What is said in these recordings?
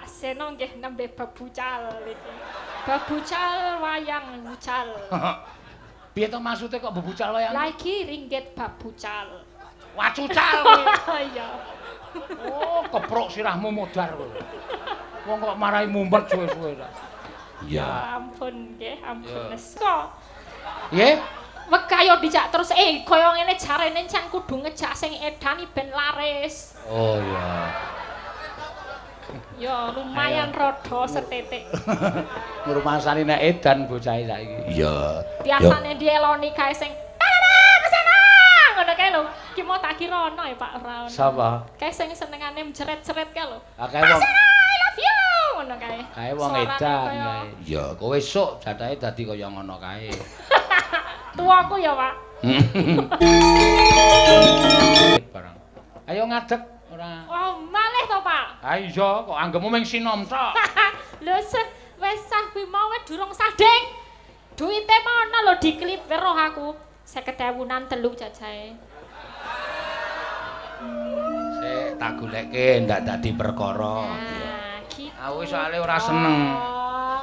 Pak Seno nggih nembe bebucal iki. Bebucal wayang bucal. Piye to maksude kok bebucal wayang? Lah iki ringgit babucal. Wacucal kowe. Iya. Oh, keprok sirahmu modar kowe. Wong kok marai mumet suwe-suwe ta. Iya. Ampun nggih, ampun nesu. Nggih. Wegah yo dijak terus kaya ngene jarene can kudu ngejak sing edan ben laris. Oh iya. Ya lumayan rada setitik. Ngrumasani nek edan bocahe saiki. Iya. Biasane dieloni kae sing kesana ngono kae lho. Ki mau tak kira ono ya Pak ora ono. Sapa? Kae sing senengane jeret-jeret kae lho. Ah kae wong I love you ngono kae. Kae wong edan kae. Iya, kowe esuk jatahe dadi kaya ngono kae. Tuaku ya, Pak. Barang. Ayo ngadeg ora. Oh, malih to, Pak. Ha iya, kok anggemu ming sinom tok. Lho, wis sah kuwi mau wis durung sah, Ding. Duite mono lho diklip weruh aku. 50.000-an telu jajahe. Sik tak goleke ndak dadi perkara. Nah, gitu. Aku soalé ora seneng.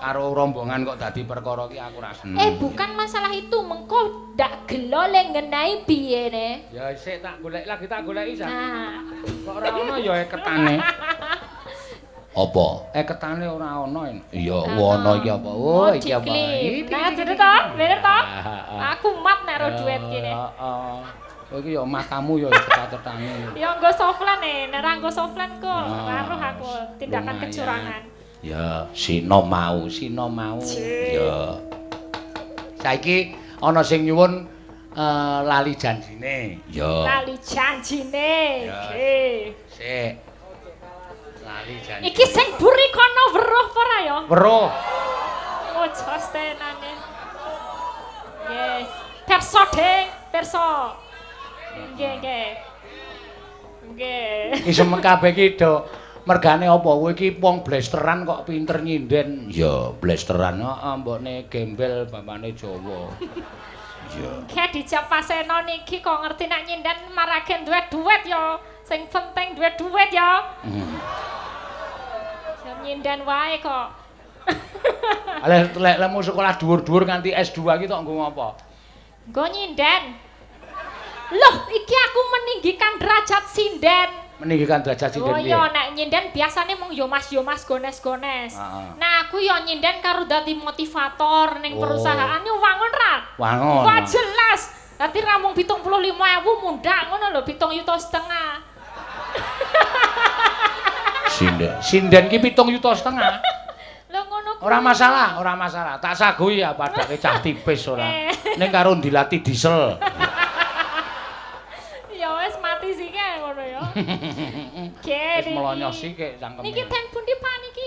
Karo rombongan kok dadi perkara ki aku ora seneng. Bukan masalah itu, mengko ndak gelo le ngenai piye ne. Ya sik tak golek lagi tak goleki sa. Nah. Kok ora ono ya eketane. Apa? Eketane ora ono. Iya, ono iki apa? Oh, iki apa? Nah, bener to? Bener to? Aku mat nek ro duit kene. Heeh. Kowe iki ya matamu ya ketat-tetane. Ya nggo soflen e, nek ra nggo soflen kok ngaruh aku tindakan kecurangan. Ya, sino mau, sino mau. Ya. Saiki ana sing nyuwun lali janjine. Ya. Lali janjine. Nggih. Sik. Lali janjine. Iki sing buri kono weruh apa ora ya? Weruh. Oh, jos tenane. Yes. Perso, Ding, perso. Nggih, nggih. Nggih. Iki semekabeh iki do mergane apa kowe iki wong blesteran kok pinter nyinden. Ya, blesteran. Heeh, mbokne gembel bapane Jawa. Iya. Ki dijak Paseno niki kok ngerti nek nyinden marake duwe duit ya. Sing penting duwe duit ya. Ya nyinden wae kok. Lha lek lemu sekolah dhuwur-dhuwur nganti S2 iki tok nggo ngopo? Nggo nyinden. Loh, iki aku meninggikan derajat sinden. Meninggikan derajat sinden piye? Oh iya, nek nyinden biasane mung yo mas gones-gones. Nah, aku yo nyinden karo dadi motivator ning perusahaan yo wangun ra? Wangun. Wah jelas. Dadi ra mung 75.000 mundhak ngono lho, 7,5 juta. Sinden. Sinden ki 7,5 juta. Lho ngono kuwi. Ora masalah, ora masalah. Tak sagui ya padake cah tipis ora. Ning karo ndilati diesel. Ya wis mati sike ngono ya. Wis melonyo sike cangkeme. Niki ten pundi Pak niki?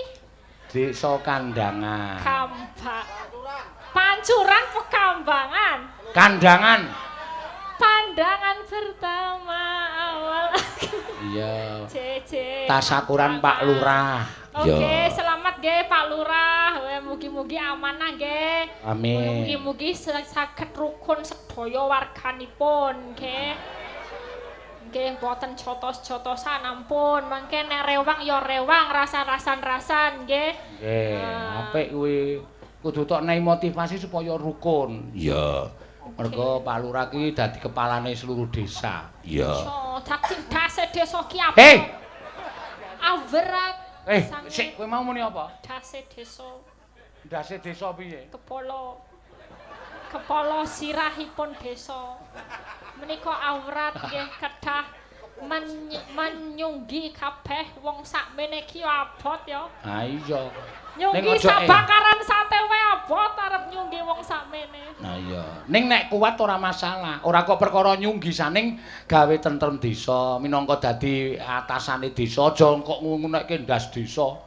Desa Kandangan. Kambak. Pancuran Pekambangan. Kandangan. Pandangan pertama awal. Iya. Cece. Tasakuran Pak Lurah. Oke, selamat nggih Pak Lurah. Mugi-mugi amanah nggih. Amin. Mugi-mugi saged rukun sedaya warganipun nggih. Nggih, mboten jotos-jotosan ampun. Mangke nek rewang ya rewang, rasan-rasan-rasan nggih. Nggih, apik kuwi. Kudu tok nei motivasi supaya rukun. Iya. Mergo Pak Lurah ki dadi kepalane seluruh desa. Iya. So, dadi dase desa ki apa? Hei. Awrat. Sik kowe mau muni apa? Dase desa. Dase desa piye? Kepala. Kepala sirahipun desa. Menika awrat nggih kedah menyunggi kabeh wong sakmene iki abot ya. Ha iya. Nyunggi sabakaran sate wae abot arep nyunggi wong sakmene. Nah iya. Ning nek kuat ora masalah. Ora kok perkara nyunggi saning gawe tentrem desa, minangka dadi atasane desa, aja kok ngunekke ndas desa.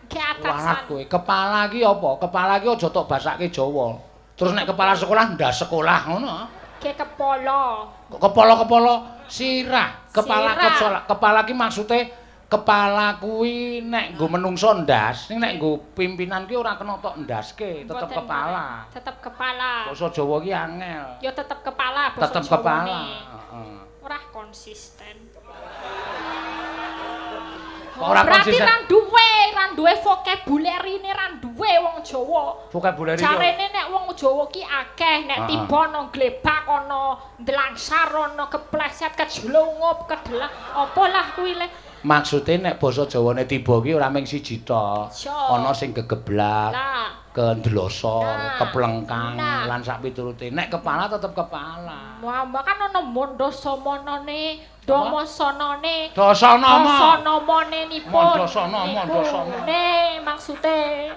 Ki atasan. Kowe kepala iki apa? Kepala iki aja tok basake Jawa. Terus nek kepala sekolah ndas sekolah ngono. Ki kepala. Kepala-kepala sirah, kepala kepala kepala ki maksude kepala kuwi nek nggo menungso ndas, ning nek nggo pimpinan ki ora kena tok ndaske, tetep kepala. Tetep kepala. Basa Jawa ki angel. Ya tetep kepala basa Jawa. Tetep kepala. Heeh. Ora konsisten. Kok ora Berarti konsisten? Ra duwe vocabulary-ne ra duwe wong Jawa. Vocabulary. Jarene nek wong Jawa ki akeh, nek tiba ana glebak, ana ndlangsar, ana kepleset, kejlungup, kedelak, apa lah kuwi le. Maksude nek basa Jawane tiba ki ora mung siji tok. Ana sing gegeblak, kendlosor, keplengkang, lan sak piturute. Nek kepala tetep kepala. Wah, kan ana mondosamanane, domosanane, dasanama, dasanamane nipun. Mondosana, mondosana. Ne maksude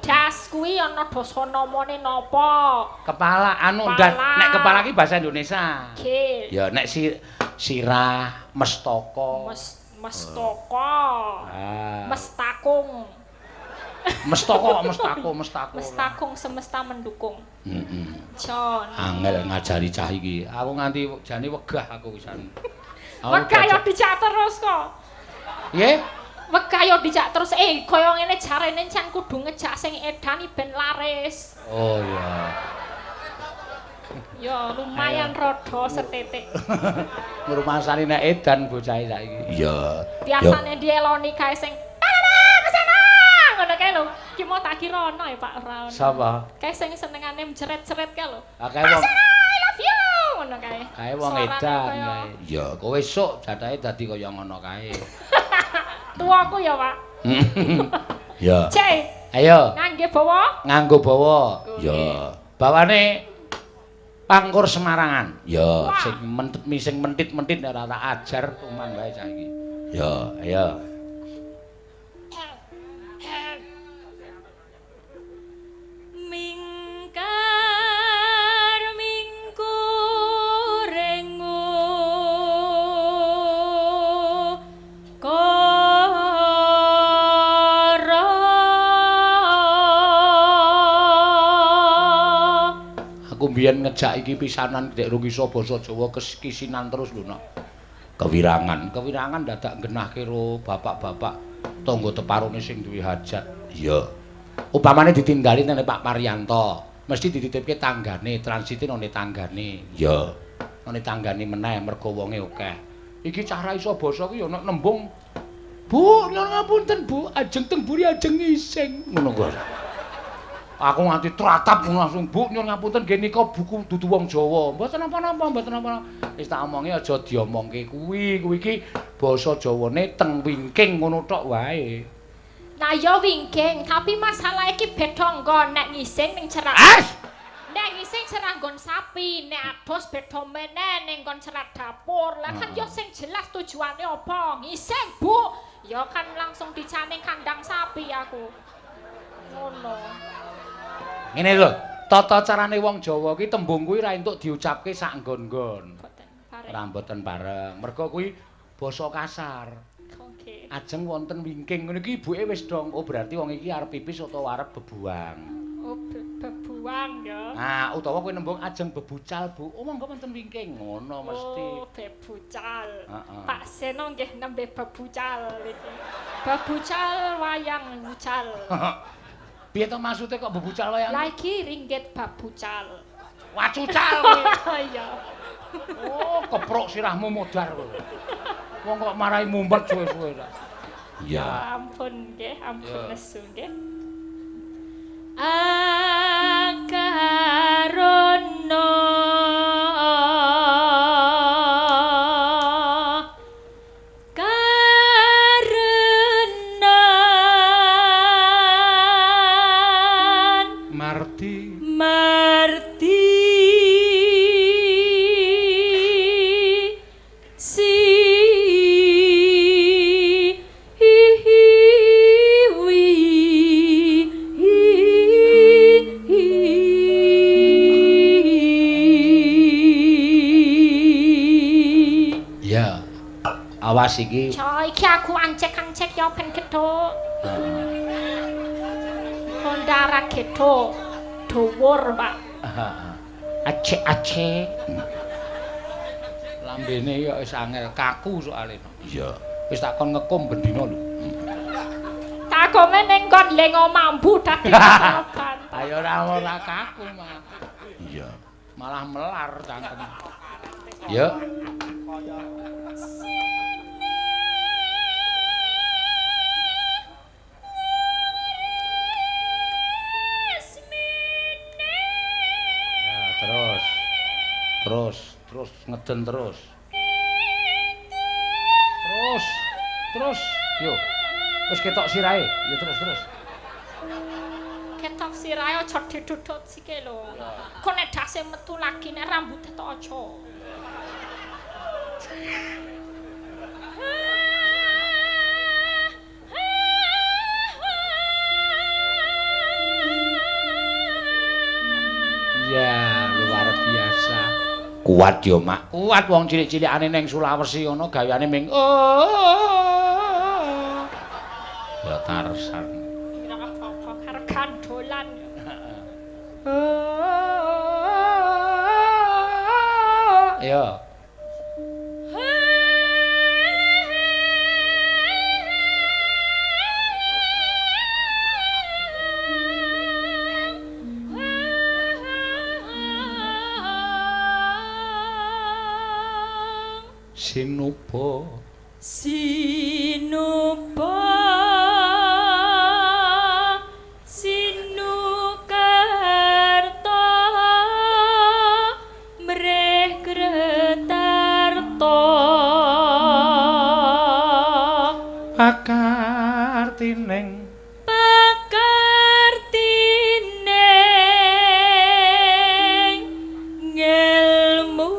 das kuwi ana dasanamane napa? Kepala anu nek kepala ki bahasa Indonesia. Nggih. Ya nek sirah, mestaka. Mestaka. Mestakung. Mestaka, mestako, mestako. Mestakung semesta mendukung. Heeh. Jon. Angel ngajari cah iki. Aku nganti jane wegah aku wisan. Wegah yo dijak terus kok. Nggih. Wegah yo dijak terus. Kaya ngene jarene jan kudu ngejak sing edan ben laris. Oh iya. Ya lumayan rada setitik. Ngrumasani nek edan bocah saiki. Iya. Biasane dieloni kae sing kesana ngono kae lho. Ki mau tak kira ono ya Pak ora ono. Sapa? Kae sing senengane jeret-jeret kae lho. Ah kae wong I love you ngono kae. Kae wong edan kae. Ya kowe esuk jatahe dadi kaya ngono kae. Tuaku ya, Pak. Ya. Cek. Ayo. Ngangge bawa? Nganggo bawa. Ya. Bawane Pangkur Semarangan. Ya, sing mentit sing mentit-mentit ora tak ajar tuman wae cah iki. Ya, ayo. Mingkar mingkur rengu kara. Aku mbiyen ngejak iki pisanan ndek rung iso basa Jawa kesinan terus lho nak. Kewirangan, kewirangan dadak nggenahke ro bapak-bapak tangga teparone sing duwe hajat. Iya. Upamane ditindali nang Pak Paryanto, mesti dititipke tanggane, transite nang tanggane. Iya. Nang tanggane meneh mergo wonge akeh. Iki cara iso basa ki ya nek nembung, Bu, nyuwun ngapunten Bu, ajeng teng buri ajeng ngising. Ngono kuwi. Aku nganti tratap langsung, Bu, nyuwun ngapunten nggih nika buku dudu wong Jawa. Mboten napa-napa, mboten napa-napa. Wis tak omongi aja diomongke kuwi, kuwi iki basa Jawane teng wingking ngono tok wae. Nah ya wingking, tapi masalah iki beda nggon nek ngising ning cerak. Nek ngising cerak nggon sapi, nek ados beda meneh ning nggon cerak dapur. Lah kan ya sing jelas tujuane apa? Ngising, Bu. Ya kan langsung dicaning kandang sapi aku. Ngono. Ngene lho, tata carane wong Jawa ki tembung kuwi ra entuk diucapke sak nggon-nggon. Ora mboten bareng. Mergo kuwi basa kasar. Oke. Ajeng wonten wingking ngene iki ibuke wis dong. Oh berarti wong iki arep pipis utawa arep bebuang. Oh bebuang ya. Nah, utawa kowe nembung ajeng bebucal, Bu. Oh monggo wonten wingking ngono mesti. Oh, bebucal. Pak Seno nggih nembe bebucal iki. Bebucal wayang bucal. Piye to maksude kok bebucal wayang? Lah iki ringgit babucal. Wacucal kowe. Iya. Oh, keprok sirahmu modar kowe. Wong kok marai mumpet suwe-suwe ta. Iya. Ampun nggih, ampun nesu nggih. Akarana karenan marti marti si hi hi wi hi hi. Ya. Awas iki. Cok, iki aku ancek-ancek ya ben gethuk. Kondara gethuk. Dhuwur, Pak. Acek-acek. Lambene ya wis angel kaku soalé. Iya. Wis tak kon ngekum ben dina lho. Takome ning kon lengo mambu dadi obat. Ayo ora kaku mah. Iya. Malah melar cangkem. Ya. Terus, terus ngeden terus. Terus, terus. Yo. Wis ketok sirahe. Yo terus, terus. Ketok sirahe aja didudut sike lho. Kok nek dase metu lagi nek rambute tok aja. Ya, luar biasa. Kuat yo, Mak. Kuat wong cilik-cilikane ning Sulawesi ngono gaweane ming oh. Ya Tarsan. Ora apa-apa karo gandolan. Ya. Sinuba sinuba sinukarta mrih kretarta pakartining pakartining ngelmu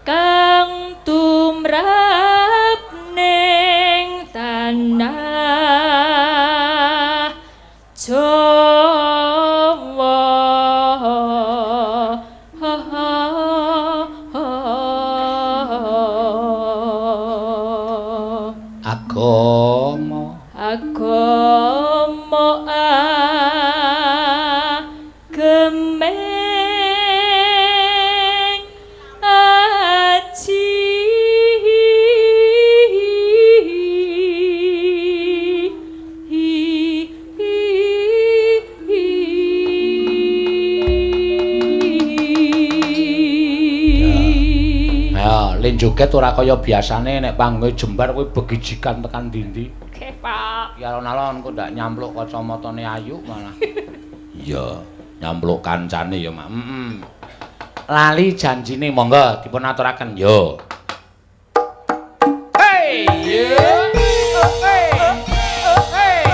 kang tumrap ning tanah Jawa. Agama agama agemeng aji Ya, lin joget ora kaya biasane nek panggonge jembar kuwi begijikan tekan ndi-ndi. Oke, Pak. Ya alon-alon kok ndak nyampluk kacamatane Ayu malah. Iya, nyampluk kancane ya, Mak. Heeh. Lali janjine monggo dipun aturaken yo. Hey, yo. Hey. Hey.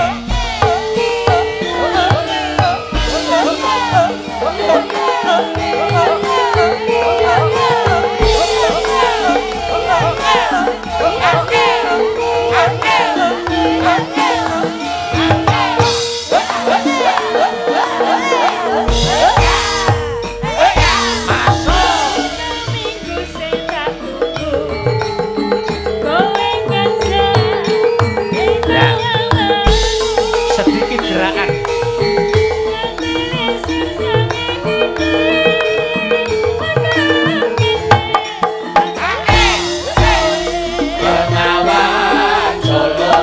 Minggu sing tak tunggu kowe ngajak Ya. Sedikit gerakan. Bengawan Solo.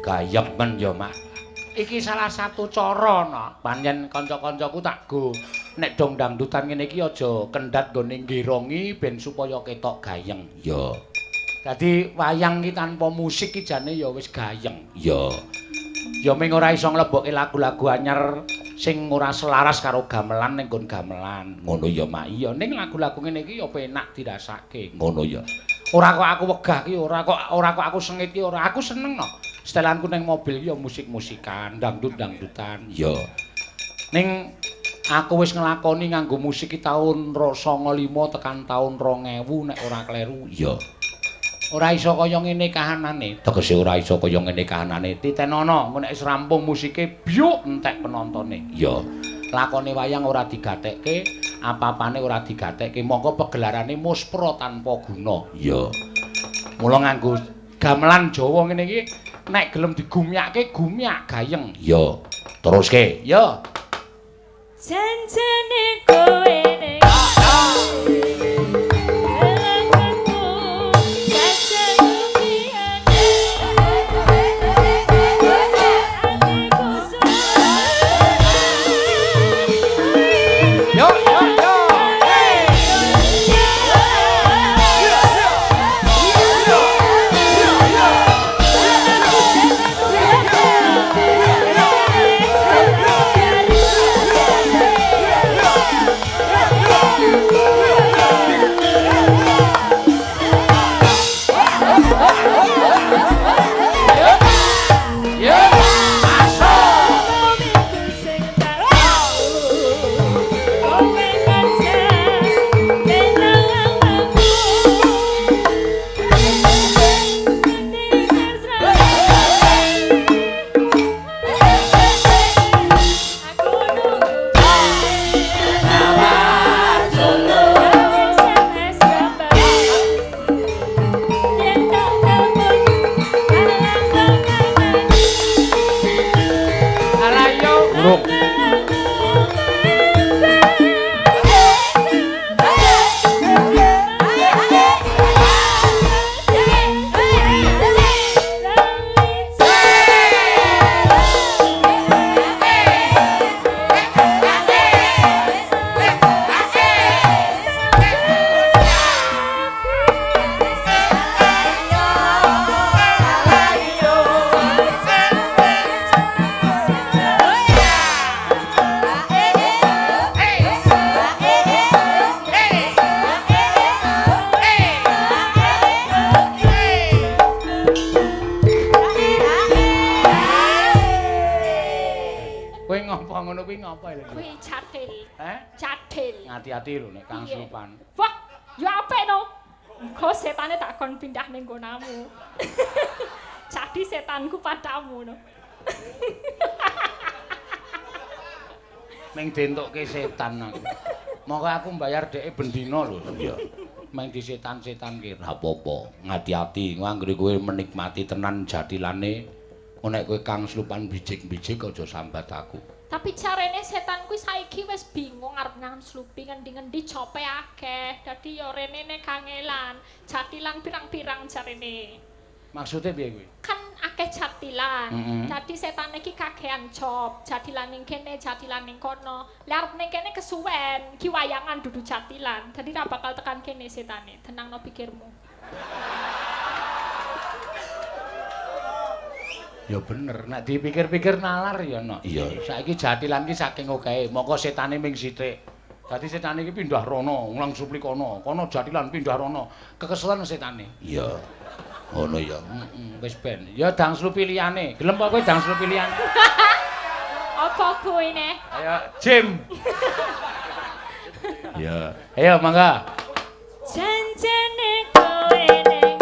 Gayeng men ya, Mak. Iki salah satu cara no. Pancen kanca-kancaku tak go nek dong dangdutan ngene iki aja kendhat nggone nggirongi ben supaya ketok gayeng. Ya. Dadi wayang iki tanpa musik iki jane ya wis gayeng. Ya. Ya ming ora iso nglebokke lagu-lagu anyar sing ora selaras karo gamelan ning nggon gamelan. Ngono ya, Mak. Iya, ning lagu-lagu ngene iki ya penak dirasake. Ngono ya. Ora kok aku wegah ki ora kok aku sengit ki ora. Aku seneng no. Setelanku ning mobil ki ya musik-musikan, dangdut-dangdutan. Ya. Ning Aku wis nglakoni nganggo musik iki taun 95 tekan taun 2000 nek ora kleru. Iya. Ora iso kaya ngene kahanane. Tegese ora iso kaya ngene kahanane. Titenono, engko nek wis rampung musike byuk entek penontone. Iya. Lakone wayang ora digatekke, apa-apane ora digatekke, mongko pegelarane muspra tanpa guna. Iya. Mula nganggo gamelan Jawa ngene iki nek gelem digumyake gumyak gayeng. Iya. Teruske. Iya. Janjane kowe ning Yo yo yo. Yo. Masuk. Ala yo. Urung. Kowe ngopo ngono kuwi ngopo lho? Kuwi cathil. Heh? Cathil. Ngati-ati lho nek Kang Piye? Slupan. Wah, ya apik no. Engko setane tak kon pindah ning nggonamu. Jadi setanku padamu no. Meng dientukke setan aku. Monggo aku mbayar dheke bendina lho. Iya. Meng disetan-setan ki ra apa-apa. Ngati-ati anggere kowe menikmati tenan jathilane. Engko nek kowe Kang Slupan bijik-bijik aja sambat aku. Tapi carane setan kuwi saiki wis bingung arep nang slupi ngendi-ngendi cope akeh. Dadi ya rene ne kangelan, jathilan pirang-pirang jarene. Maksude piye kuwi? Kan akeh jathilan. Dadi setan iki kakean job, jathilan ning kene, jathilan ning kono. Lah arep ning kene kesuwen, iki wayangan dudu jathilan. Dadi ra bakal tekan kene setane. Tenangno pikirmu. Ya bener, nek dipikir-pikir nalar ya no. Iya, saiki jathilan ki saking okehe, mongko setane ming sithik. Dadi setane iki pindah rono, ngulang supli kono, kono jathilan pindah rono. Kekeselan setane. Iya. Ngono ya. Heeh, wis ben. Ya dang slupi liyane. Gelem apa kowe dang slupi liyane? Apa kuwi ne? Ayo, Jim. Ya. Ayo mangga. Janjane kowe ning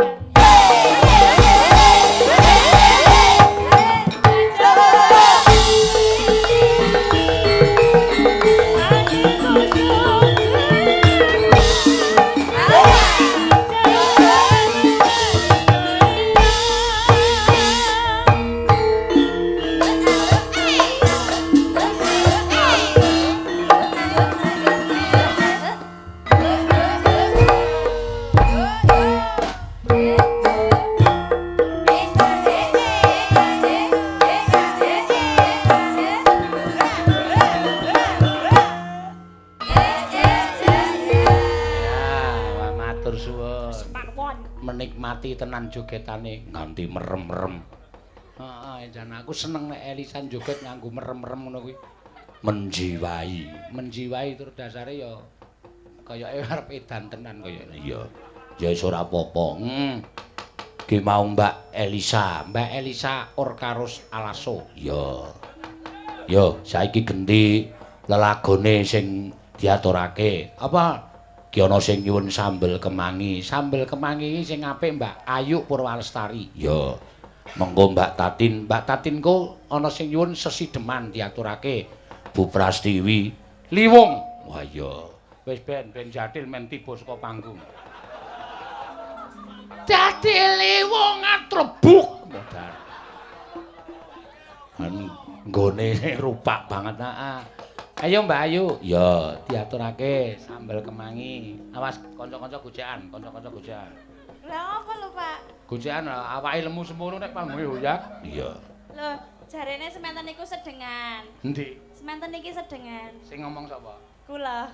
Menikmati tenan jogetane nganti merem-merem. Heeh, jan aku seneng nek Elisa joget nganggo merem-merem ngono kuwi. Menjiwai, menjiwai tur dasare ya kayake arep edan tenan kayake. Iya. Ya wis ora apa-apa. Ki mau Mbak Elisa, Mbak Elisa Orkarus Alaso. Iya. Yo, saiki genti Lelagone sing diaturake. Apa? Ki ana sing nyuwun sambel kemangi. Sambel kemangi iki sing apik Mbak Ayu Purwalestari. Ya. Mengko Mbak Tatin, Mbak Tatin ku ana sing nyuwun sesideman diaturake. Bu Prastiwi Liwung. Wah iya. Wis ben jathil men tiba saka panggung. Dadi liwung atrebuk modar. Nggone rupak banget heeh. Ayo Mbak Ayu. Ya, diaturake sambel kemangi. Awas kanca-kanca gojekan, kanca-kanca gojekan. Lah apa lho, Pak? Gojekan awake lemu semono nek panggonge hoyak. Iya. Lho, jarene sementen niku sedengan. Endi? Sementen niki sedengan. Sing ngomong sapa? Kula.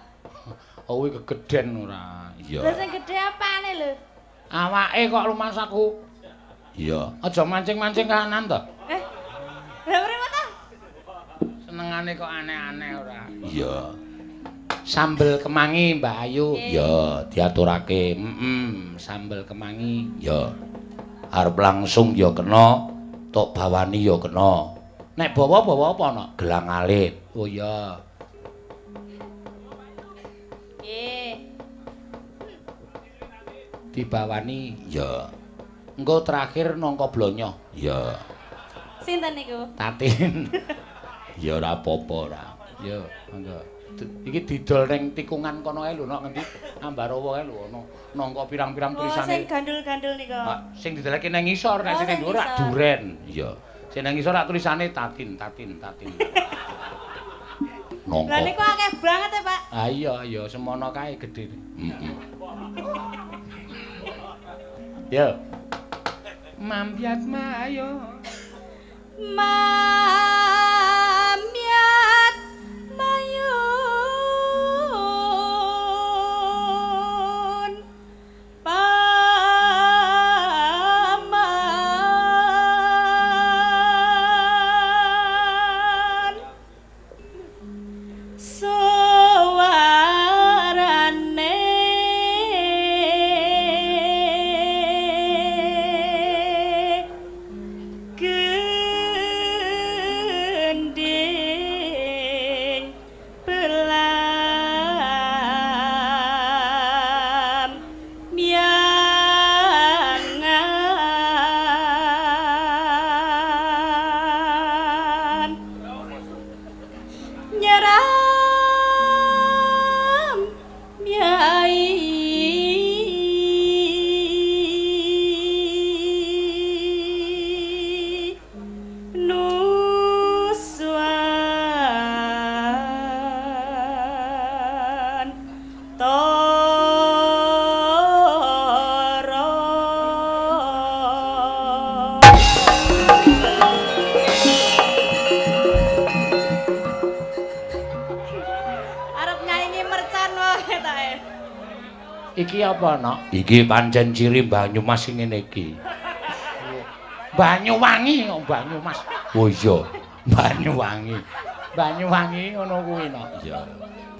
Oh, kuwi kegeden ora. Iya. Lha sing gedhe apane lho? Awake kok rumasaku. Iya. Aja mancing-mancing kanan to. Eh. Lha mrene ta? Senengane kok aneh-aneh ora. Iya. Sambel kemangi Mbak Ayu. Iya, diaturake. Heeh, sambel kemangi. Ya. Arep langsung ya kena, tok bawani ya kena. Nek bawa-bawa apa ana? Gelang alit. Oh iya. Nggih. Dibawani ya. Engko terakhir nangka blonyo. Ya. Sinten niku? Tatin. Ya ora apa-apa ora. Ya, monggo. Iki didol ning tikungan kono ae lho nok ngendi? Ambarawa kae lho ana nangka pirang-pirang tulisane. Oh, sing gandul-gandul niku. Sing didolake nang ngisor, nek sing dhuwur rak duren. Iya. Sing nang ngisor rak tulisane Tatin, Tatin, Tatin. Nangka. Lah niku akeh banget ya, Pak. Ah iya, iya semono kae gedhe. Heeh. Yo. Mambyat mayo. Mambyat mayun paman suwarane gending belam miangan nyeram miai nuswan toro. Arep nyaingi mercon wae ta e. Iki apa, Nok? Iki pancen ciri Banyumas sing ngene iki. Banyuwangi kok Banyumas. Oh iya, Banyuwangi. Banyuwangi ngono kuwi, Nok. Iya.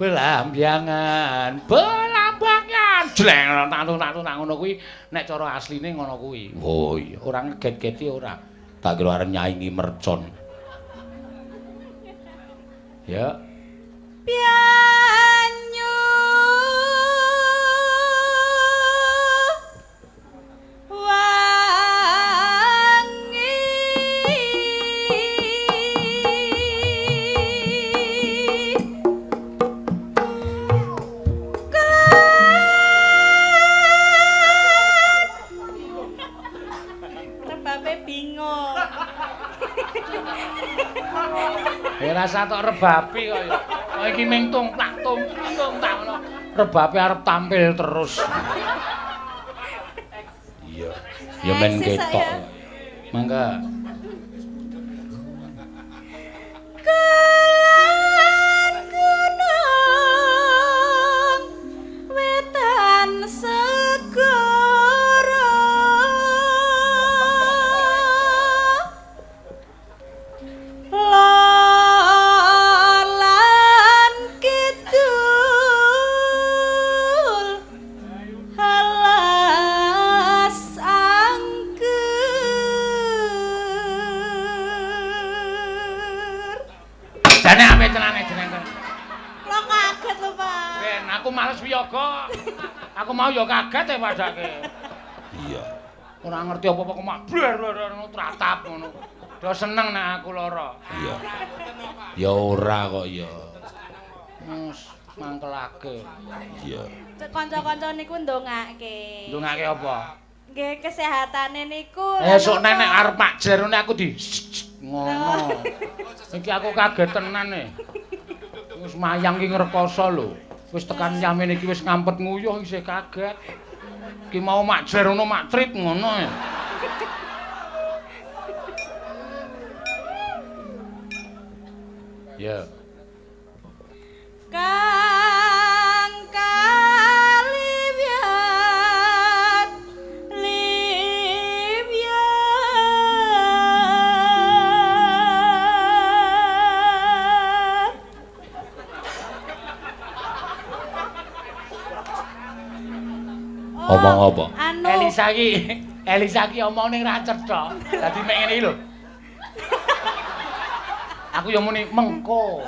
Belambangan, belambangan. Jleng tak ngono kuwi nek cara asline ngono kuwi. Oh iya, ora ngeget-geti ora. Tak kira arep nyaingi mercon. Ya. Banyu wangi kelan. Rebabe bingung. Ya rasa tok rebabe kok ya. Oh iki ming tung tak tung tung tak ngono. Rebabe arep tampil terus. Iya. Ya men Eksis ketok. saya. Mangga. Kelan gunung wetan segara lor lan kidul alas angker. niyaga. Aku mau ya kaget e padake. Iya. Ora ngerti apa-apa kok mak bler ngono tratap ngono. Do seneng nek aku lara. Iya. Ya ora kok ya. Wis mangkelake. Iya. Kanca-kanca niku ndongake. Ndongake apa? Nggih kesehatane niku. Esuk nek arep mak jerone aku di ngono. Iki aku kaget tenan e. Wis mayang ki ngrekoso lho. Wis tekan yamene iki wis ngampet nguyuh isih kaget. Ki mau mak jer ngono mak trit ngono e. Ya. Kang kalibyat libyat. Omong apa? Anu. Elisa ki omong ning ra cetha. Dadi mek ngene iki lho. Aku yo muni mengko.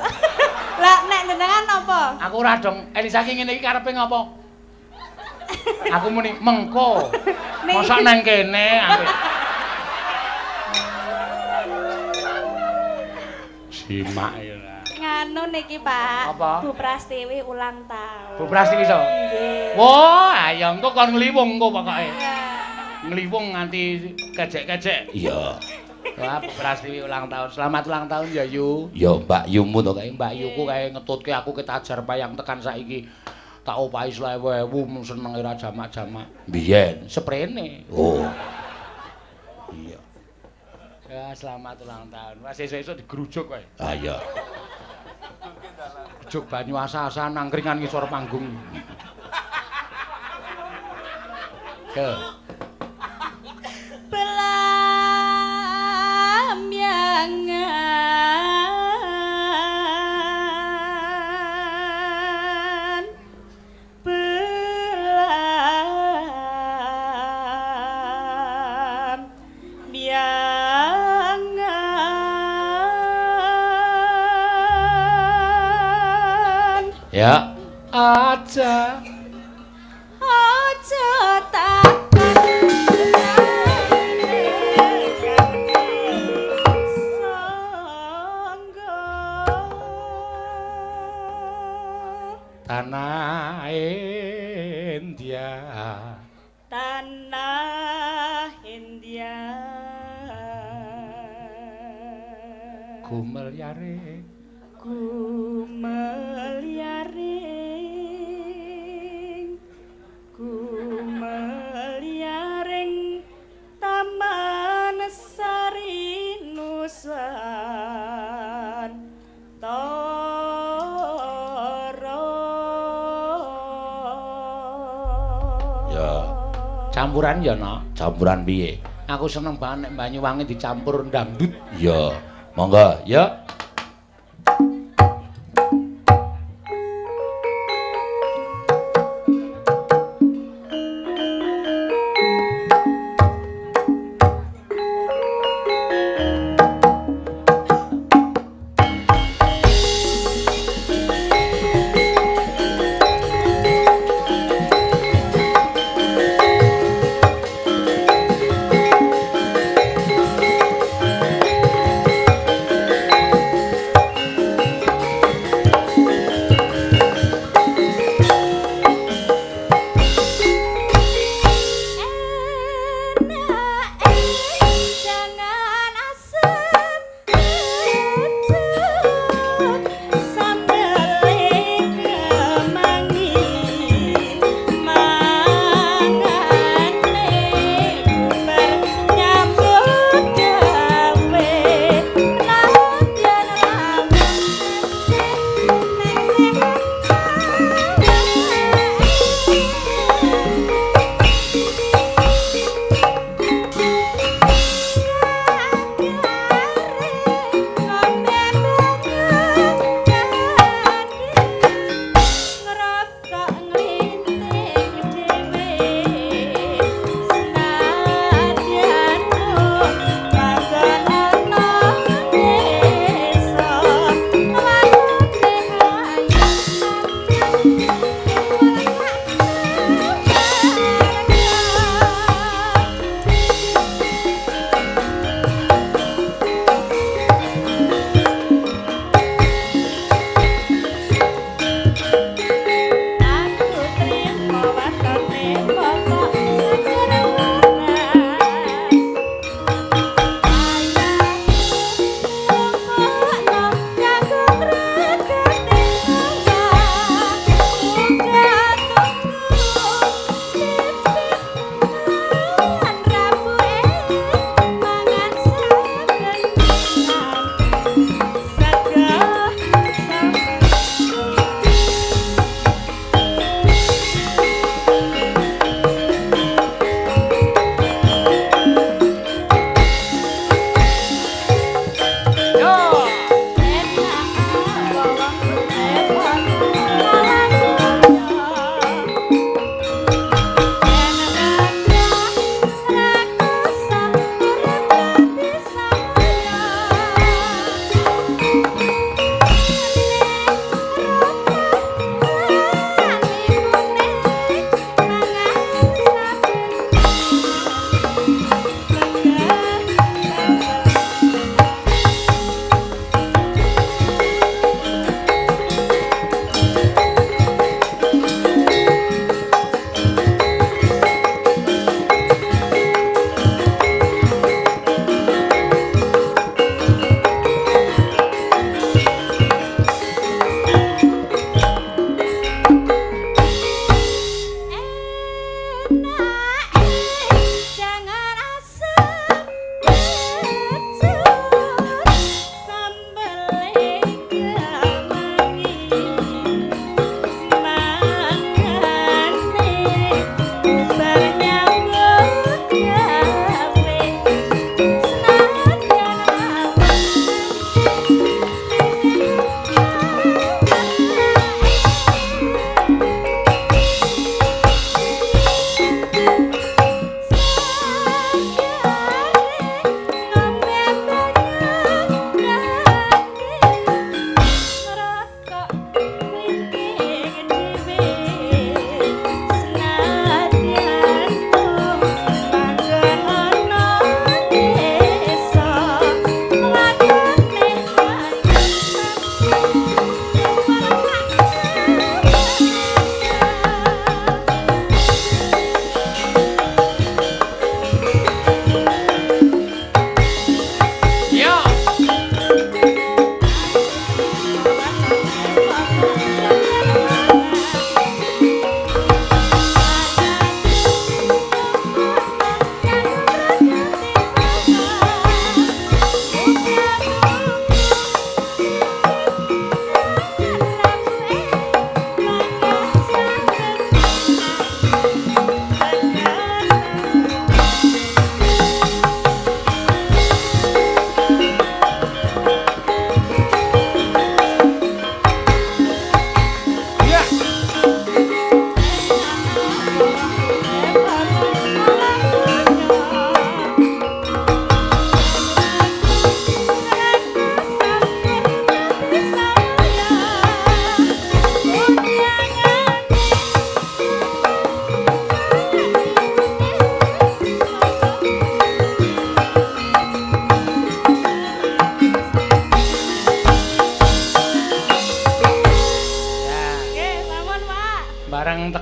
Lah nek jenengan apa? Aku ora dong. Elisa ki ngene iki karepe ngopo? Aku muni mengko. Mosok nang kene aku. Simak ya lah. Nganu niki, Pak. Apa? Bu Prastiwi ulang tahun. Bu Prastiwi so? Nggih. Wah, ayo engko kon ngliwung engko pokoke. Ngliwung nganti kejek-kejek. Iya. Wah, Bu Prastiwi ulang tahun. Selamat ulang tahun ya, Yu. Ya, Mbak Yumu to kae. Mbak Yuku kae ngetutke aku ketajar payang tekan saiki. Tak opahi 50.000 senenge ra jamak-jamak. Biyen seprene. Oh. Iya. Ya, selamat ulang tahun. Wah, sesuk-esuk digrujuk kowe. Ah, iya. Grujuk banyu asa-asa nangkringan ngisor panggung. Ke. Belamyangan belamyangan. Ya. Aja aja takon sangga tanah India, tanah India gumelyare gumelyaring gumelyaring Taman Sari Nusantara. Ya, campuran ya, Nok. Campuran piye? Aku seneng banget nek Banyuwangi dicampur dangdut. Ya, monggo, ya.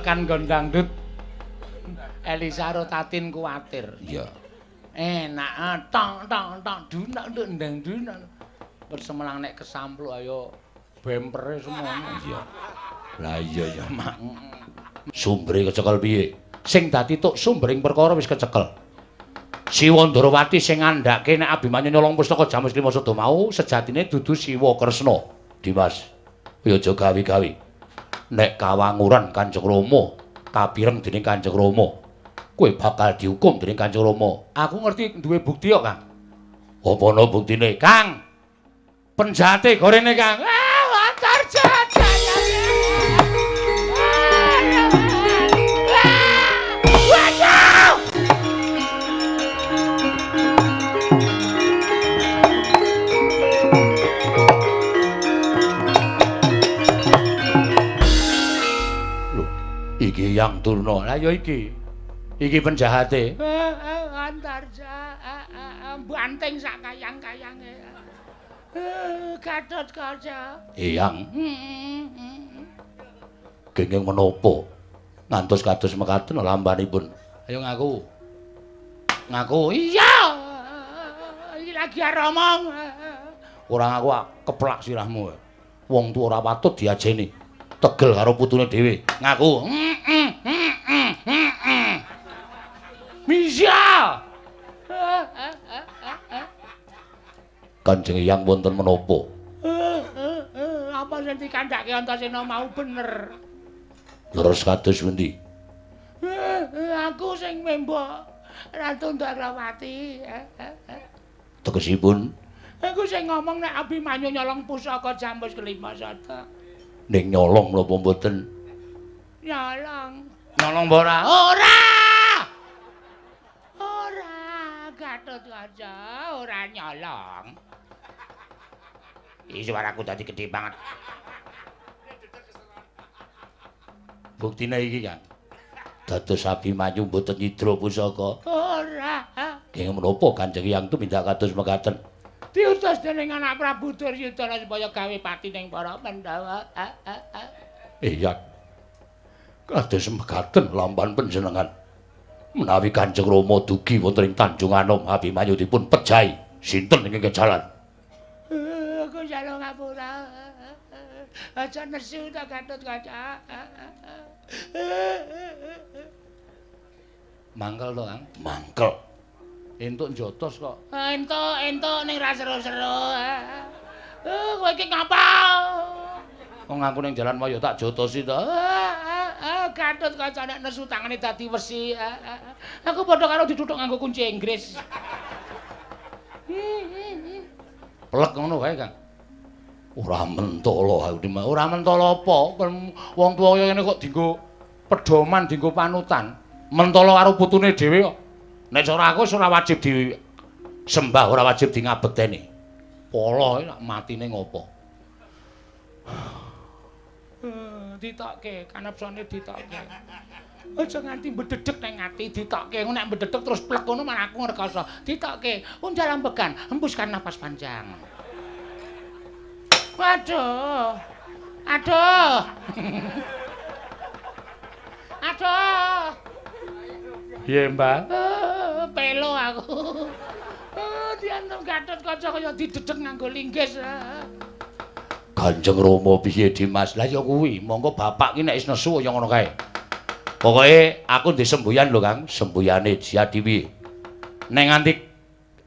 Tekan nggon dangdut. Elisa karo Tatin kuwatir. Iya. Enak tong tong tong dunak nduk ndang dunak. Persemelang nek kesampluk ayo bempere semono. Iya. Lah iya ya, Mak. Sumbere kecekel piye? Sing dadi tuk sumbering perkara wis kecekel. Siwa Ndorowati sing ngandhake nek Abimanyu nyolong pustaka Jamus Lima Sada mau sejatine dudu Siwa Kresna. Dimas, ya aja gawe-gawe. Nek kawanguran Kanjeng Rama, kapireng dening Kanjeng Rama, kowe bakal dihukum dening Kanjeng Rama. Aku ngerti duwe bukti kok, Kang. Apa ana buktine? Kang. Penjate gorene, Kang. Ah, antar jajah. Iki Yang Durna. Lah ya iki. Iki penjahate. Antarja banting sak kayang-kayange. Gatotkaca. Eyang. Kenging menapa? Ngantos kados mekaten lambanipun. Ayo ngaku. Ngaku. Iya. Iki lagi arep omong. Ora ngaku keplak sirahmu. Wong tuwa ora patut diajeni. Tegel karo putune dhewe. Ngaku. Misya. Kanjeng Eyang wonten menapa? Apa sing dikandhake Antasena mau bener? Leres kados pundi? Aku sing membok Ratu Ndorowati. Tegesipun aku sing ngomong nek Abimanyu nyolong pusaka Jamus Kelima Sada. Ning nyolong napa mboten? Nyolong. Nyolong apa ora? Ora. Ora, Gatotkaca, ora nyolong. Iki suaraku dadi gedhe banget. Buktine iki, Kang. Dados Abimanyu mboten nyidra pusaka. Ora. Kenging menapa Kanjeng Eyang tumindak kados mekaten? Diutus dening anak Prabu Duryudana supaya gawe pati ning para Pandhawa. Iya. Kados mekaten lamban panjenengan. Menawi Kanjeng Rama dugi wonten ing Tanjung Anom, Abimanyu dipun pejahi. Sinten ingkang kejalan? Aku njaluk ngapura. Aja nesu ta Gatotkaca. Mangkel to, Kang? Mangkel. Entuk njotos kok. Entuk, entuk ning ra seru-seru. Kowe iki ngapa? Wong aku ning jalan wae ya tak jotosi to. Gatotkaca nek nesu tangane dadi wesi. Aku padha karo dituthuk nganggo kunci Inggris. Plek ngono kae, Kang. Ora mentolo aku iki. Ora mentolo apa? Wong tuwa kaya ngene kok dienggo pedoman, dienggo panutan. Mentolo karo putune dhewe kok. Nek cara aku wis ora wajib disembah, ora wajib di ngabeteni. Polo nek matine ngopo? Ditokke, kanepsone ditokke. Aja nganti mbedhedhek nang ati ditokke. Nek mbedhedhek terus plek ngono malah aku ngrekoso. Ditokke, uncal ambegan, hembuskan napas panjang. Waduh. Aduh. Aduh. Piye, Mbah? Pelo aku. Diantem Gatotkaca kaya didedek nganggo linggis. Kanjeng Rama piye, Dimas? Lah ya kuwi, monggo bapak ki nek wis nesu kaya ngono kae. Pokoke aku ndek semboyan lho, Kang. Sembuyane Jati piye? Nek nganti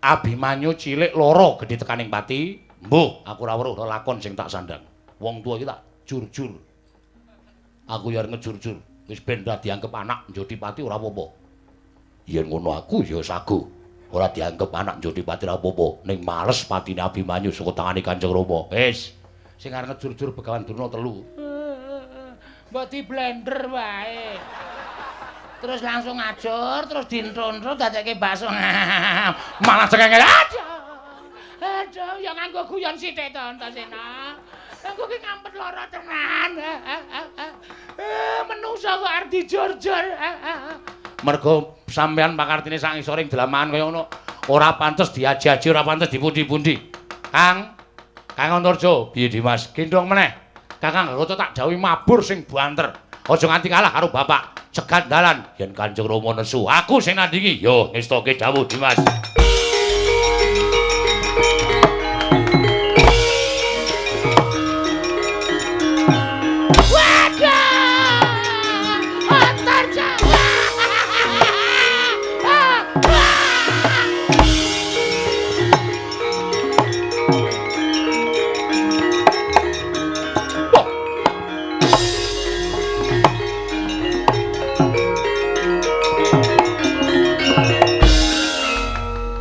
Abimanyu cilik loro gedhe tekaning pati, mbuh, aku ora weruh lakon sing tak sandang. Wong tuwa iki tak jurjur. Aku ya arep ngejurjur. Wis ben ora dianggep anak njodi pati ora apa-apa. Yen ngono aku ya sago. Ora dianggep anak njodi pati ora apa-apa. Ning males patine Abimanyu saka tangane Kanjeng Rama. Wis, sing arep ngejurjur Begawan Durna telu. Mbok di blender wae. Terus langsung ngajur, terus dintro-intro dadekke bakso. Malah cengenge. Aduh. Aduh, ya nganggo guyon sithik to, Antasena. Aku ki ngampet lara tenan. Menungso kok arep dijur-jur. Mergo sampean pakartine sak ngisoring dlamakan kaya ngono, ora pantes diaji-aji, ora pantes dipundi-pundi. Kang, Kang Antarja, piye Dimas? Gendhong meneh. Kakang Garuda tak dawuhi mabur sing banter. Aja nganti kalah karo bapak. Cegat dalan yen Kanjeng Rama nesu. Aku sing nandingi. Yo ngestoke dawuh Dimas.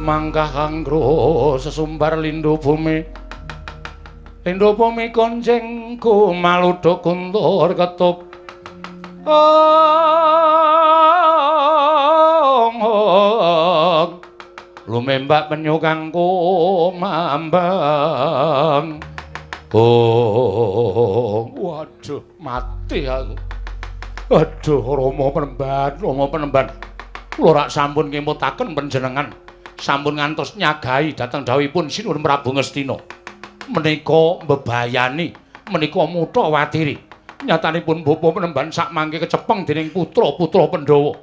Mangkah kangro sesumbar lindu bumi. Lindu bumi konjeng kumaluduk kuntur ketup. Ong ong lumembak penyu kang kumambang. Oh, waduh mati aku. Aduh Rama Penemban, Rama Penemban. Kula rak sampun ngemutaken panjenengan. Sampun ngantos nyagahi dhateng dhawuhipun Sinuwun Prabu Ngastina. Menika mbebayani, menika mutha watiri. Nyatanipun Bapa Penemban sakmangke kecepeng dening putra-putra Pandhawa.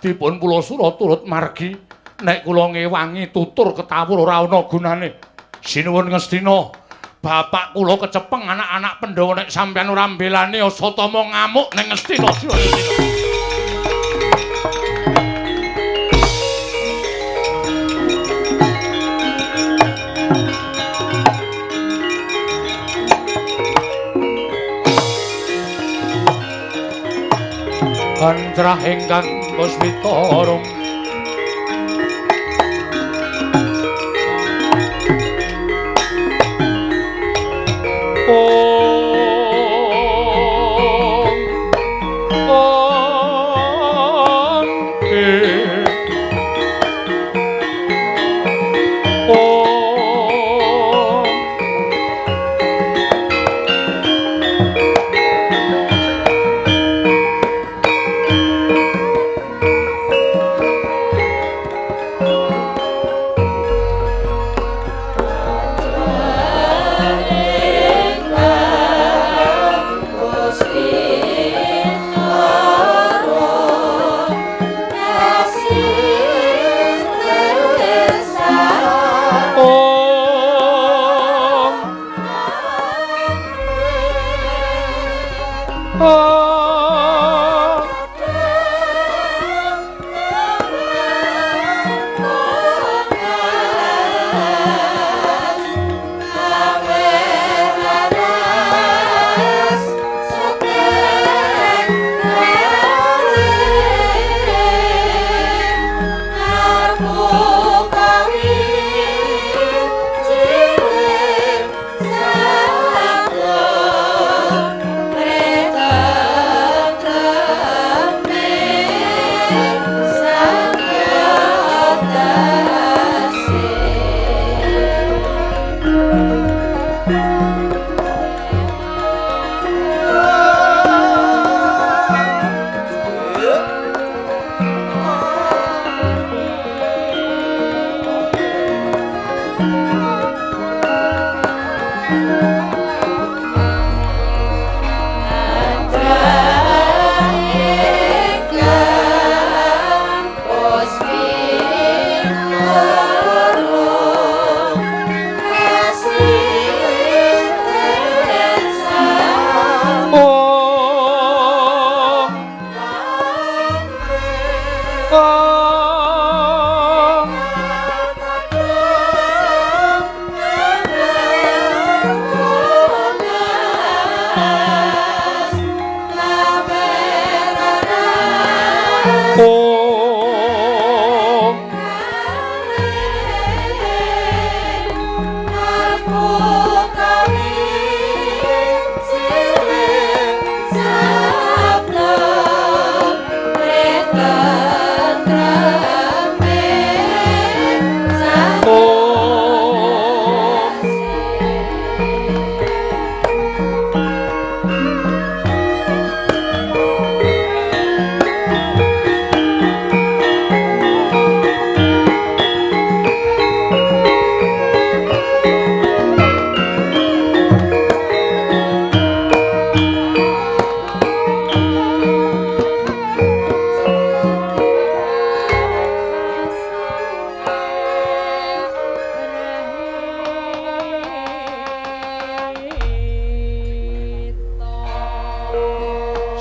Dipun kula sura turut margi, nek kula ngewangi tutur ketawur ora ana gunane. Sinuwun Ngastina, bapak kula kecepeng anak-anak Pandhawa nek sampeyan ora mbelani Asatama ngamuk ning Ngastina. Sinuwun Ngastina. Antrah ingkang puswita rum Om Om Om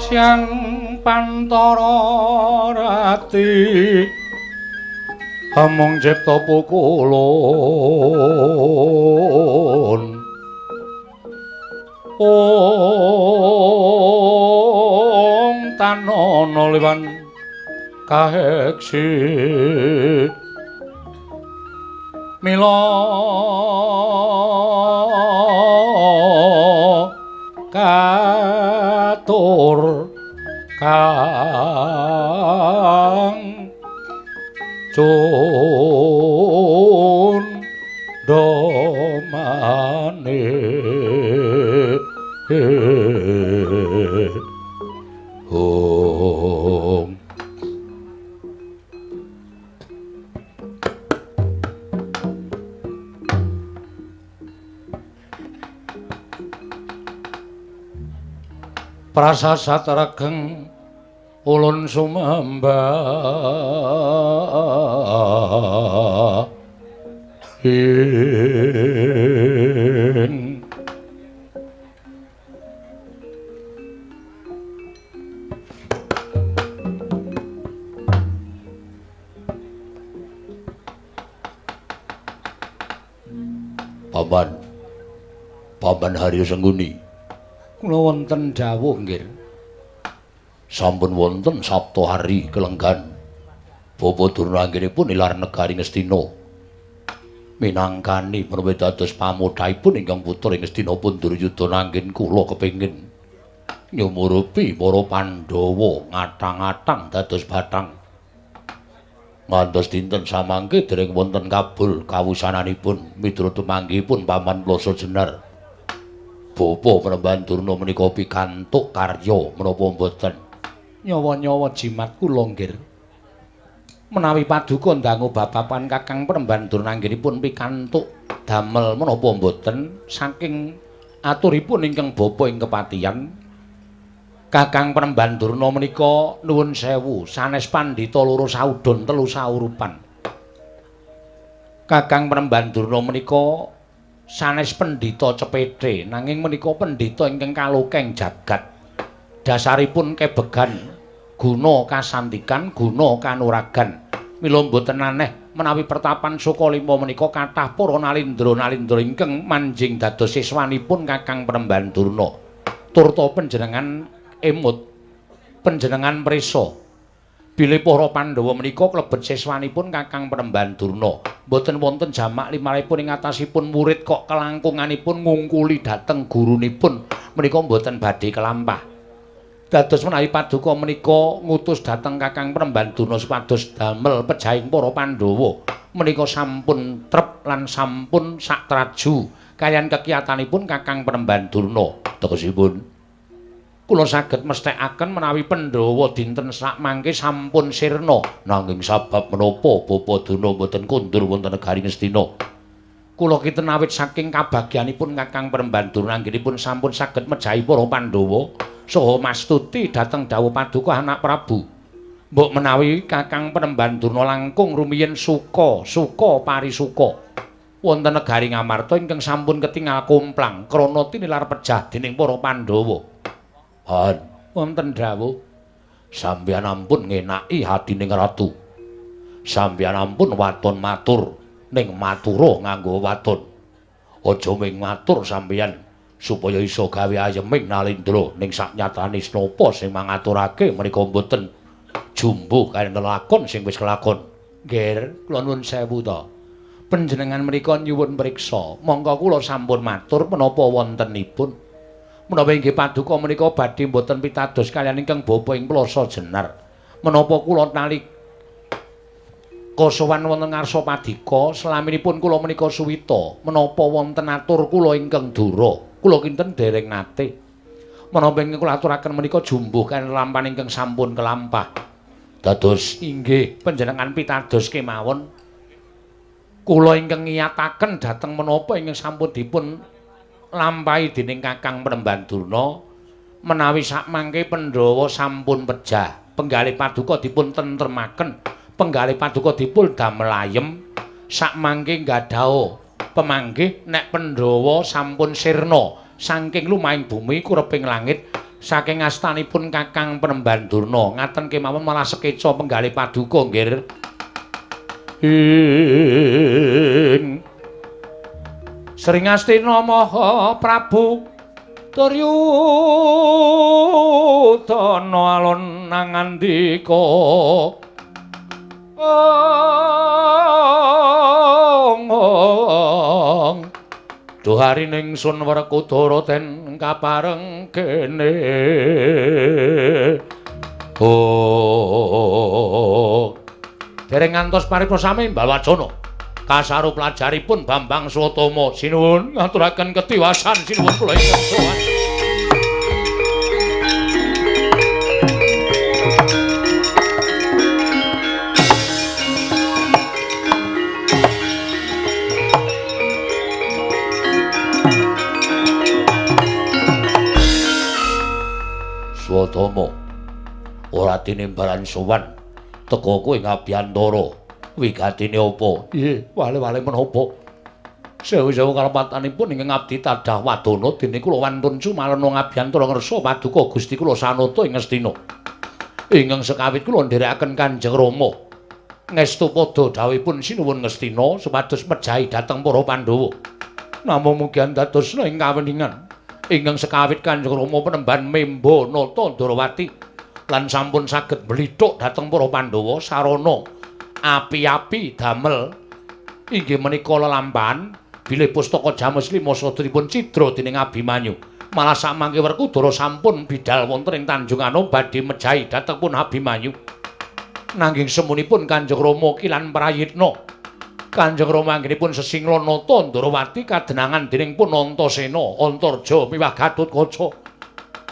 Siang pantara rati amung cipta pukulun ong tanana liwan kaheksi mila katur kang cun domane hong. Prasasat regeng ulun sumembah ing Paman, Paman Haryo Sengguni, kula wonten dawuh nggih. Sampun wonten Sabta Hari kelenggan. Bapa Durna anggenipun nilar negari Ngastina. Minangkani menawi dados pamodhaipun ingkang putra ing Ngastina pun Duryudana anggen kula kepengin nyumurupi para Pandhawa ngatang-atang dados bathang. Ngantos dinten samangke dereng wonten kabul kawusananipun miturut tumanggihipun Paman Plasa Jenar. Bapa Panembahan Durna menika pikantuk karya menapa mboten? Nyawa-nyawa jimat kula nggih. Menawi paduka ndangu babapan Kakang Panembahan Durna anggenipun pikantuk damel menapa mboten saking aturipun ingkang bapa ing kepatihan Kakang Panembahan Durna menika nuwun sewu sanes pandhita loro saudon telu saurupan. Kakang Panembahan Durna menika sanes pendhita cepete nanging menika pendhita ingkang kalokeng jagat. Dasaripun kebegan guna kasantikan, guna kanuragan. Mila mboten aneh menawi pertapan Sukalima menika kathah para nalindra-nalindra ingkang manjing dados siswanipun Kakang Panembahan Durna. Turta panjenengan emut, panjenengan prisa bilih para Pandhawa menika klebet siswanipun Kakang Panembahan Durna. Mboten wonten jamak limaripun ing atasipun murid kok kelangkunganipun ngungkuli dhateng gurunipun menika mboten badhe kelampah. Dados menawi paduka menika ngutus dhateng Kakang Panembahan Durna supados damel pejahing para Pandhawa menika sampun trep lan sampun satraju kaliyan kekiyatanipun Kakang Panembahan Durna. Tegesipun kula saged mesthekaken menawi Pandhawa dinten sakmangke sampun sirna, nanging sabab menapa Bapa Durna mboten kondur wonten negari Ngastina? Kula kinten awit saking kabagyanipun Kakang Panembahan Durna anggenipun sampun saged mejahi para Pandhawa saha mastuti dhateng dawuh paduka anak Prabu. Mbok menawi Kakang Panembahan Durna langkung rumiyin suka suka parisuka wonten negari Ngamarta ingkang sampun ketingal komplang krana tinilar pejah dening para Pandhawa. Han, wonten dawuh, sampeyan ampun ngenaki hatining ratu. Sampeyan ampun waton matur ning matura nganggo waton. Aja ming matur sampeyan supaya iso gawe ayeming nalindra ning saknyatane snapa sing mangaturake menika mboten jumbuh kaliyan lelakon sing wis kelakon. Nggih, kula nuwun sewu ta. Panjenengan menika nyuwun priksa, mongko kula sampun matur menapa wontenipun. Menawi inggih paduka menika badhe mboten pitados kaliyan ingkang bapa ing Plasa Jenar. Menapa kula nalika sowan wonten ngarsa padika, selaminipun kula menika suwita, menapa wonten atur kula ingkang dura? Kula kinten dereng nate. Menapa ingkang kula aturaken menika jumbuh kaliyan lampahan ingkang sampun kelampah. Dados inggih panjenengan pitados kemawon. Kula ingkang ngiyataken dhateng menapa ingkang sampun dipun lampahi dening Kakang Panembahan Durna menawi sakmangke Pandhawa sampun pejah, penggalih paduka dipun tentremaken, penggalih paduka dipun damel ayem, sakmangke nggadaha pemanggih nek Pandhawa sampun sirna saking lumahing bumi kureping langit, Saking astanipun Kakang Penemban Durna, ngaten kemawon malah sekeca penggalih paduka nggih. Ing Sri Ngastina Maha Prabu Duryudana alon nangandika ong duharining sun Werkudara den kapareng kene. Oh, dereng ngantos paripurna sami Balwacana kasaru pelajaripun Bambang Swatama. Sinuwun ngaturaken ketiwasan sinuwun kula ingkang sowan. Swatama ora tinimbalan sowan teka kowe ngabiyantara. Wigatine apa? Nggih, wale-wale menapa? Sewu-sewu kalepatanipun ingkang abdi tadah wadana dene kula wantun sumalana ngabiyantara ngersa paduka Gusti kula sanata ing Ngastina. Ingkang sekawit kula nderekaken Kanjeng Rama. Ngestu padha dawuhipun Sinuwun Ngastina supados mejahi dhateng para Pandhawa. Namung mugi andadosna ing kaweningan. Ingkang sekawit Kanjeng Rama penemban memba nata Ndrawati lan sampun saged mlithuk dhateng para Pandhawa sarana api-api damel inggih menika lelampahan bilih pustaka Jamus lima sadripun cidra dening Abimanyu. Malah samangke Werkudara sampun bidal wonten ing Tanjung Anom badhe mejahi dhateng pun Abimanyu. Nanging semunipun Kanjeng Rama kilan prayitna. Kanjeng Rama anggenipun sesingla nata Ndrawati kadenangan dening pun Antasena, Antarja miwah Gatotkaca.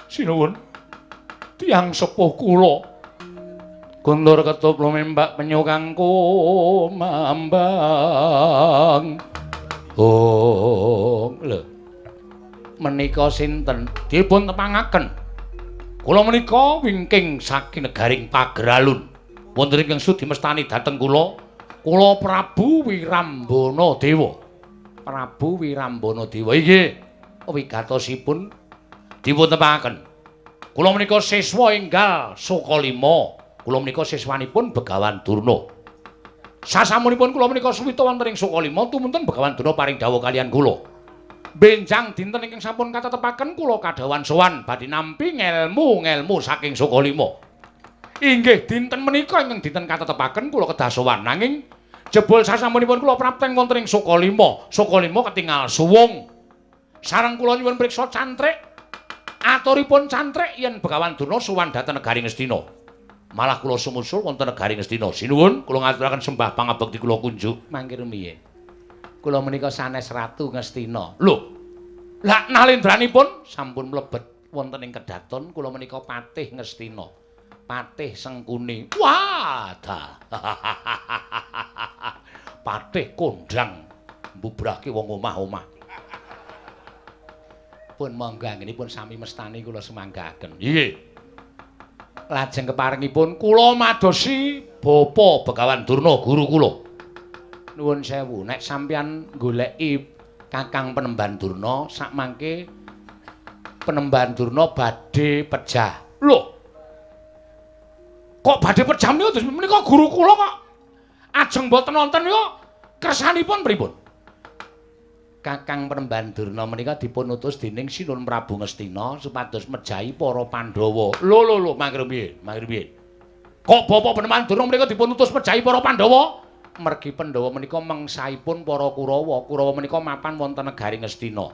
Sinuwun, tiyang sepuh kula kundur ketup lumembak penyu kang kumambang. Oh, lho. Menika sinten? Dipun tepangaken. Kula menika wingking saking negaring Pageralun. Wonten ingkang sudi mestani dhateng kula, kula Prabu Wirambana Dewa. Prabu Wirambana Dewa. Inggih. Wigatosipun dipun tepangaken. Kula menika siswa enggal Sukalima. Kula menika siswanipun Begawan Durna. Sasampunipun kula menika suwita wonten ing Sukalima tumunten Begawan Durna paring dawuh kaliyan kula. Benjang dinten ingkang sampun katetepaken kula kadhawuhan sowan badhe nampi ngelmu-ngelmu saking Sukalima. Inggih dinten menika ingkang dinten katetepaken kula kedah sowan, nanging jebul sasampunipun kula prapten wonten ing Sukalima, Sukalima ketingal suwung. Sareng kula nyuwun priksa cantrik. Aturipun cantrik yen Begawan Durna sowan dhateng negari Ngastina. Malah kula sumusul wonten negari Ngastina. Sinuwun, kula ngaturaken sembah pangabekti kula kunjuk. Mangke rumiyin. Kula menika sanes Ratu Ngastina. Lho. Lah nalendranipun sampun mlebet wonten ing kedaton kula menika Patih Ngastina. Patih Sengkuni. Wah, dah. Patih kondang mbubrahke wong omah-omah. Pun monggo anggenipun sami mestani kula sumanggaaken. Nggih. Lajeng keparengipun kula madosi Bapa Begawan Durna guru kula. Nuwun sewu, nek sampeyan goleki Kakang Penemban Durna sakmangke Penemban Durna badhe pejah. Lho. Kok badhe pejah menika menika guru kula kok ajeng mboten nonton menika kersanipun pripun? Kakang Penemban Durna menika dipun utus dening Sinun Prabu Ngastina supados mejahi para Pandhawa. Lho lho lho, mangke rumiyin, mangke rumiyin. Kok Bapak Penemban Durna menika dipun utus mejahi para Pandhawa? Mergi Pandhawa menika mengsaipun para Kurawa. Kurawa menika mapan wonten negari Ngastina.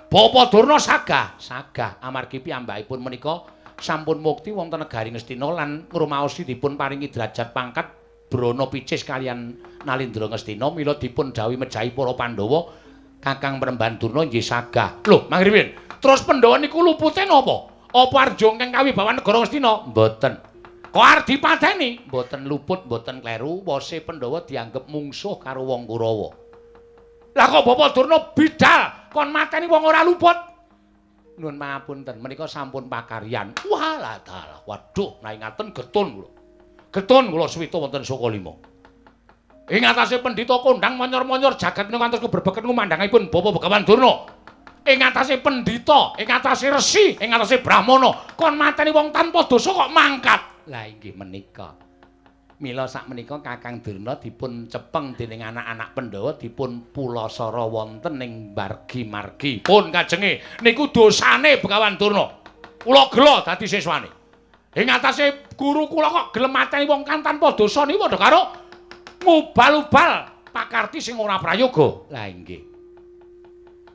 Bapak Durna sagah, sagah amargi piyambakipun menika sampun mukti wonten negari Ngastina lan ngrumaosi dipun paringi derajat pangkat Brana Picis kaliyan Nalindra Ngastina, mila dipun dhawuhi mejahi para Pandhawa. Kakang Penemban Durna nggih sagah. Lho, mangke rumiyin. Terus Pandhawa niku lupute napa? Apa arep jongkeng kawibawan negara Ngastina? Mboten. Kok arep dipateni? Mboten luput, mboten kleru, wose Pandhawa dianggep mungsuh karo wong Kurawa. Lah kok Bapak Durna bidal kon mateni wong ora luput? Nuwun pangapunten, menika sampun pakaryan. Walah dalah. Waduh, nek ngaten getun kula. Getun kula suwita wonten Sukalima. Ing atase pendhita kondang monyor-monyor jagat menika ngantos kebrebeken kumandhangipun Bapak Begawan Durna. Ing atase pendhita, ing atase resi, ing atase brahmana, kon mateni wong tanpa dosa kok mangkat. Lah inggih menika. Mila sakmenika Kakang Durna dipun cepeng dening anak-anak Pandhawa dipun pulasara wonten ing margi-margi. Pun kajenge niku dosane Begawan Durna. Kula gela dadi siswane. Ing atase guru kula kok gelem mateni wong kang tanpa dosa niku padha karo ngubal-ubal pakarti sing ora prayoga. Lah inggih.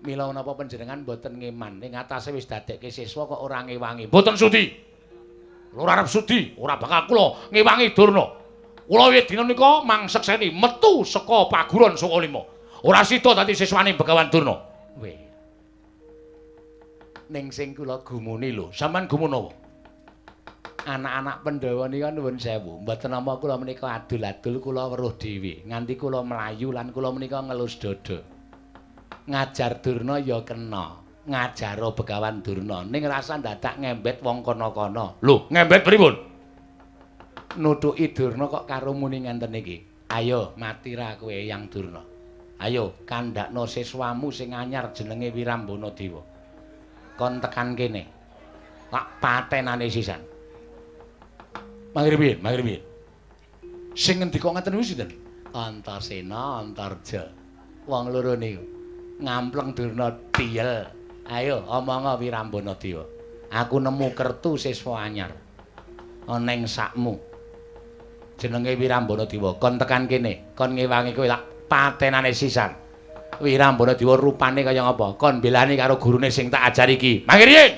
Mila menapa panjenengan mboten ngeman ing atase wis dadekke siswa kok ora ngewangi. Mboten sudi. Ora arep sudi, ora bakal kula ngewangi Durna. Kula wiwit dina nika mangsekseni metu saka paguron Sukalima. Ora sida dadi siswane Begawan Durna. Weh. Ning sing kula gumuni lho, sampean gumun apa? Anak-anak Pandhawa nika nuwun sewu, mboten nampa kula menika adul-adul kula weruh dhewe, nganti kula mlayu lan kula menika ngelus dada. Ngajar Durna ya kena, ngajaro Begawan Durna ning rasa dadak ngembet wong kono-kono. Lho, ngembet pripun? Nutuki Durna kok karo muni ngenten iki. Ayo mati ra kowe Eyang Durna. Ayo kandhakno siswamu sing anyar jenenge Wirambana Dewa. Kon tekan kene. Tak patenane sisan. Mangir piye? Mangir piye? Sing ngendika ngaten niku sinten? Antasena, Antarja. Wong loro niku. Ngampleng Durna tiyel. Ayo omonga Wirambana Dewa. Aku nemu kertu siswa anyar. Ana ing sakmu. Jenenge Wirambana Dewa. Kon tekan kene, kon ngewangi kowe tak patenane sisan. Wirambana Dewa rupane kaya ngapa? Kon belani karo gurune sing tak ajari iki. Mangir yen.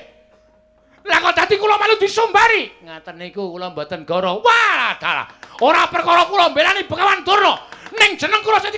Lah kok dadi kula malu disumbari. Ngaten niku kula mboten goro. Wah, dalah. Ora perkara kula mbelani Begawan Durna. Ning jeneng kula sing